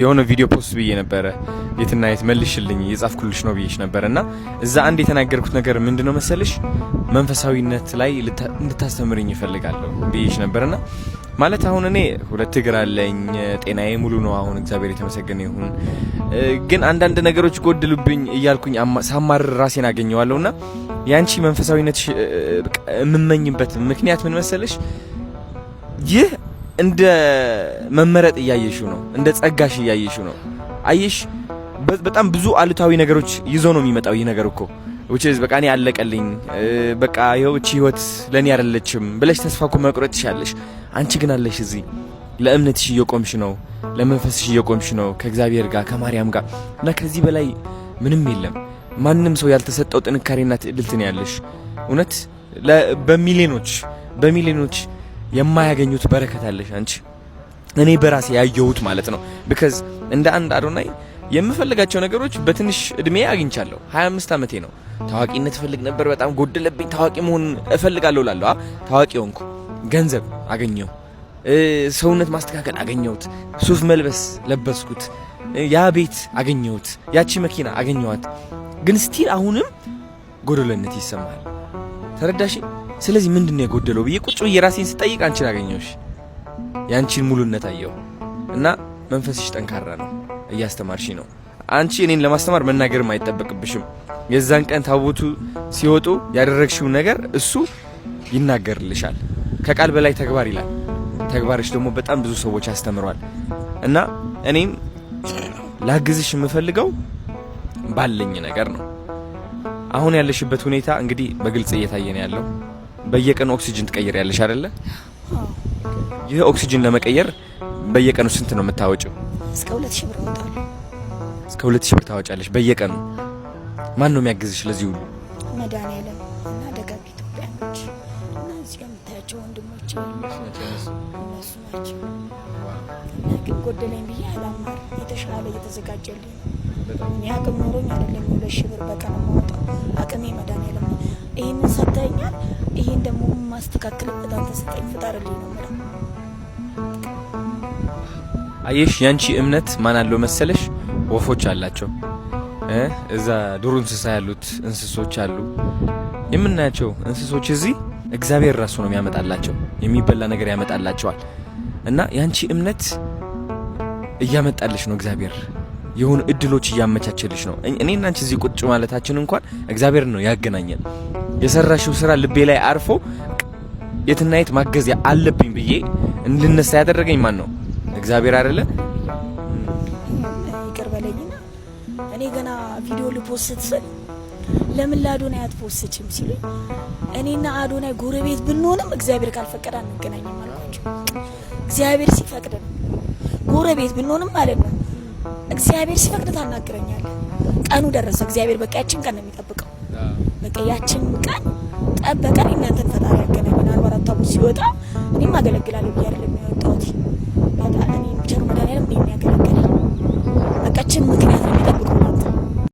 የሆነ ቪዲዮ post ብዬ ነበረ፣ የትና የት መልሽልኝ የጻፍኩልሽ ነው ብዬሽ ነበር። እና እዛ አንድ የተናገርኩት ነገር ምንድነው መሰልሽ? መንፈሳዊነት ላይ እንድታስተምርኝ እፈልጋለሁ ብዬሽ ነበርና፣ ማለት አሁን እኔ ሁለት እግር አለኝ፣ ጤናዬ ሙሉ ነው፣ አሁን እግዚአብሔር የተመሰገነ ይሁን። ግን አንዳንድ ነገሮች ጎድሉብኝ እያልኩኝ ሳማርር ራሴን አገኘዋለሁና ያንቺ መንፈሳዊነት የምመኝበት ምክንያት ምን መሰልሽ? ይህ እንደ መመረጥ እያየሽው ነው፣ እንደ ጸጋሽ እያየሽው ነው። አየሽ፣ በጣም ብዙ አሉታዊ ነገሮች ይዞ ነው የሚመጣው ይህ ነገር እኮ፣ which is በቃ እኔ አለቀልኝ፣ በቃ ይኸው እቺ ህይወት ለእኔ አይደለችም ብለሽ ተስፋ እኮ መቁረጥ ትችያለሽ። አንቺ ግን አለሽ እዚህ፣ ለእምነትሽ እየቆምሽ ነው፣ ለመንፈስሽ እየቆምሽ ነው፣ ከእግዚአብሔር ጋር ከማርያም ጋር። እና ከዚህ በላይ ምንም የለም። ማንም ሰው ያልተሰጠው ጥንካሬና ትዕድልት ነው ያለሽ። እውነት በሚሊዮኖች በሚሊዮኖች የማያገኙት በረከት አለሽ አንቺ። እኔ በራሴ ያየሁት ማለት ነው። Because እንደ አንድ አዶናይ የምፈልጋቸው ነገሮች በትንሽ እድሜ አግኝቻለሁ። 25 ዓመቴ ነው። ታዋቂነት እፈልግ ነበር፣ በጣም ጎደለብኝ። ታዋቂ መሆን እፈልጋለሁ እላለሁ። ታዋቂ ሆንኩ፣ ገንዘብ አገኘሁ፣ ሰውነት ማስተካከል አገኘሁት፣ ሱፍ መልበስ ለበስኩት፣ ያ ቤት አገኘሁት፣ ያቺ መኪና አገኘኋት። ግን still አሁንም ጎደለነት ይሰማል። ተረዳሽ? ስለዚህ ምንድን ነው የጎደለው ብዬ ቁጭ ብዬ ራሴን ስጠይቅ አንቺን አገኘሁሽ። የአንቺን ሙሉነት አየሁ እና መንፈስሽ ጠንካራ ነው። እያስተማርሽ ነው። አንቺ እኔን ለማስተማር መናገርም አይጠበቅብሽም። የዛን ቀን ታቦቱ ሲወጡ ያደረግሽው ነገር እሱ ይናገርልሻል። ከቃል በላይ ተግባር ይላል። ተግባርሽ ደግሞ በጣም ብዙ ሰዎች አስተምሯል። እና እኔም ላግዝሽ የምፈልገው ባለኝ ነገር ነው። አሁን ያለሽበት ሁኔታ እንግዲህ በግልጽ እየታየ ነው ያለው። በየቀኑ ኦክሲጅን ትቀይሪያለሽ አይደለ? ይህ ኦክሲጅን ለመቀየር በየቀኑ ስንት ነው የምታወጪው? እስከ 2000 ብር አወጣለሁ። እስከ 2000 ብር ታወጫለሽ በየቀኑ። ማን ነው የሚያግዝሽ ለዚህ ሁሉ? መድኃኒዓለም እና ደጋግ ኢትዮጵያኖች እና እዚህ ጋር የምታያቸው ወንድሞች እነሱ ናቸው። እና ግን ጎደለኝ ብዬ አላማርም። የተሻለ እየተዘጋጀልኝ ነው። እኔ አቅም ኖሮኝ አይደለም 2000 ብር በቀን የማወጣው። አቅሜ መድኃኒዓለም ነው። ይህንን ሰጥተኸኛል። ይህን ደግሞ የማስተካክልበት አንተ ስጠኝ፣ ፍጠርልኝ ነው የምለው። አየሽ፣ ያንቺ እምነት ማን አለው መሰለሽ? ወፎች አላቸው፣ እዛ ዱር እንስሳ ያሉት እንስሶች አሉ። የምናያቸው እንስሶች እዚህ እግዚአብሔር ራሱ ነው የሚያመጣላቸው፣ የሚበላ ነገር ያመጣላቸዋል። እና ያንቺ እምነት እያመጣልሽ ነው፣ እግዚአብሔር የሆኑ እድሎች እያመቻቸልሽ ነው። እኔና አንቺ እዚህ ቁጭ ማለታችን እንኳን እግዚአብሔር ነው ያገናኘን። የሰራሽው ስራ ልቤ ላይ አርፎ የትና የት ማገዝ አለብኝ ብዬ እንድነሳ ያደረገኝ ማን ነው? እግዚአብሔር አይደለ? ይቅር በለኝና እኔ ገና ቪዲዮ ል post ስል ለምን ለአዶናይ አት post ችም ሲሉኝ እኔና አዶናይ ጎረቤት ብንሆንም እግዚአብሔር ካልፈቀደ አንገናኝም አልኳቸው። እግዚአብሔር ሲፈቅድ ነው፣ ጎረቤት ብንሆንም ማለት ነው። እግዚአብሔር ሲፈቅድ ታናግረኛለህ። ቀኑ ደረሰ። እግዚአብሔር በቃ ያችን ቀን ነው የሚጠብቀው። በቃ ያችን ቀን ጠበቀን። እናንተን ፈጣሪ ያገናኘን። 44 ታቦት ሲወጣ እኔም አገለግላለሁ ብዬ አይደለም የወጣሁት። እኔም ቸሩ መድኃኒዓለም እኔም ያገለግላል። በቃ ያችን ምክንያት ነው የሚጠብቀው።